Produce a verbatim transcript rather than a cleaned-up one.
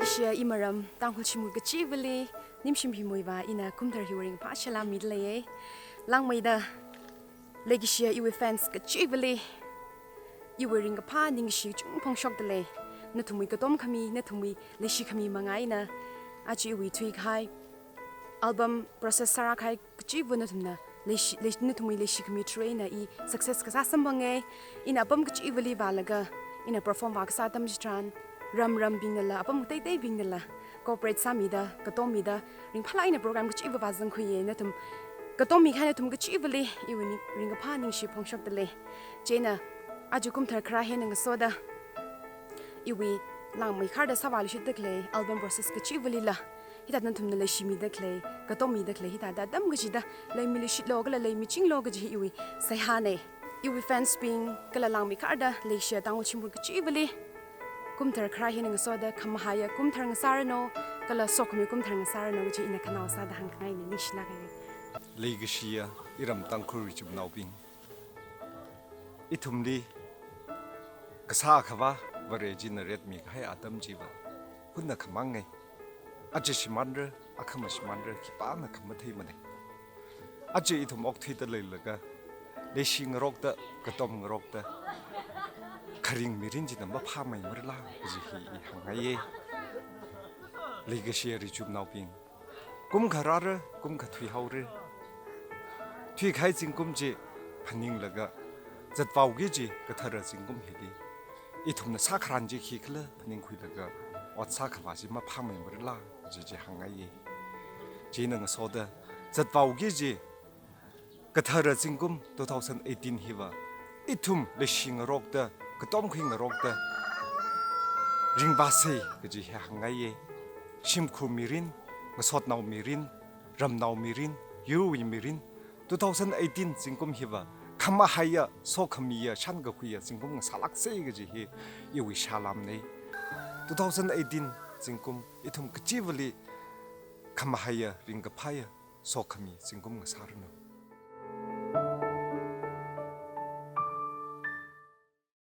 Shia imaram Tangkhul shimkhur kachivali, nimshim himui va ina kumthar hiwui ringphā salam midalei. Langmeida leikashiya iwui fans kachivali, iwui ringkaphā ningkashi chungphang shokdalei. Nathumwui katom khami, nathumwui leishi khami manga eina aja iwui thuikahai album process sārākahai kachiva nathumna leishi, leishi, nathumwui leishi khami through eina i success kasā samphanga. Ina apam kachivali vālaga, ina perform vākasā atam chitharan, ram rambingnala, apam kateiteibingnala cooperate sāmida, katommida, ringphālāk eina program kachiva vāzangkhuiya. Nathum katommi kahai nathum kachivali iwui ning, ringkaphā ningkashi phongshokdalei. Chieina aja kumthar kharā hi eina ngasoda iwui langmeikharda sāvāluishitdalei, album process kachivalila hithāda nathumna leishimidalei, katommidalei, hithāda atam kachida leimiluishitlu kala leimichinglu kaji hi iwui seihāna. Iwui fans bing kala langmeikharda leishiya Tangkhul shimkhur kachivali kumthar kharā hi eina ngasoda khamahaiya kumthar ngasāranu, kala sokhami kumthar ngasāranu kaji ina khanao sāda hāngkhangaina, ningshilāka. Leikashiya iram Tangkhul richumnaobing, ithumli kasā khavā Vare china retmikahai atam chiva hunna khamanga. Aja shimānra, akhama shimānra, khipāna khamatheimanei. Aja ithum okthuida leilaga, leishi ngarokta, katom ngarokta, kharing mirin china maphāmeimarala kaji hi i hāngngaiya. Leikashiya richumnaobing, kum kharāra, kum khathuihaora. Thuikahai zingkum chi phaninglaga, zatvāuki kaji kathara zingkum hili ithumna sākharan chi khikhala phaningkhuilaga, ot sākhavā chi maphāmeimarala kaji chi hāngngaiya. Chieina ngasoda zatvāuki kaji kathara zingkum two thousand eighteen hiva ithum leishi ngarokta, katomkhui ngarokta ringvāsa kaji hi hāngngaiya. Shimkhur mirin, ngasotnao mirin, ramnao mirin, yurwui mirin, two thousand eighteen zingkum hiva khamahaiya, sokhamiya, shankakhuiya zingkum ngasālāksa kaji hi iwui salāmna. Two thousand eighteen zingkum ithum kachivali khamahaiya, ringkaphāya, sokhami zingkum ngasāranu.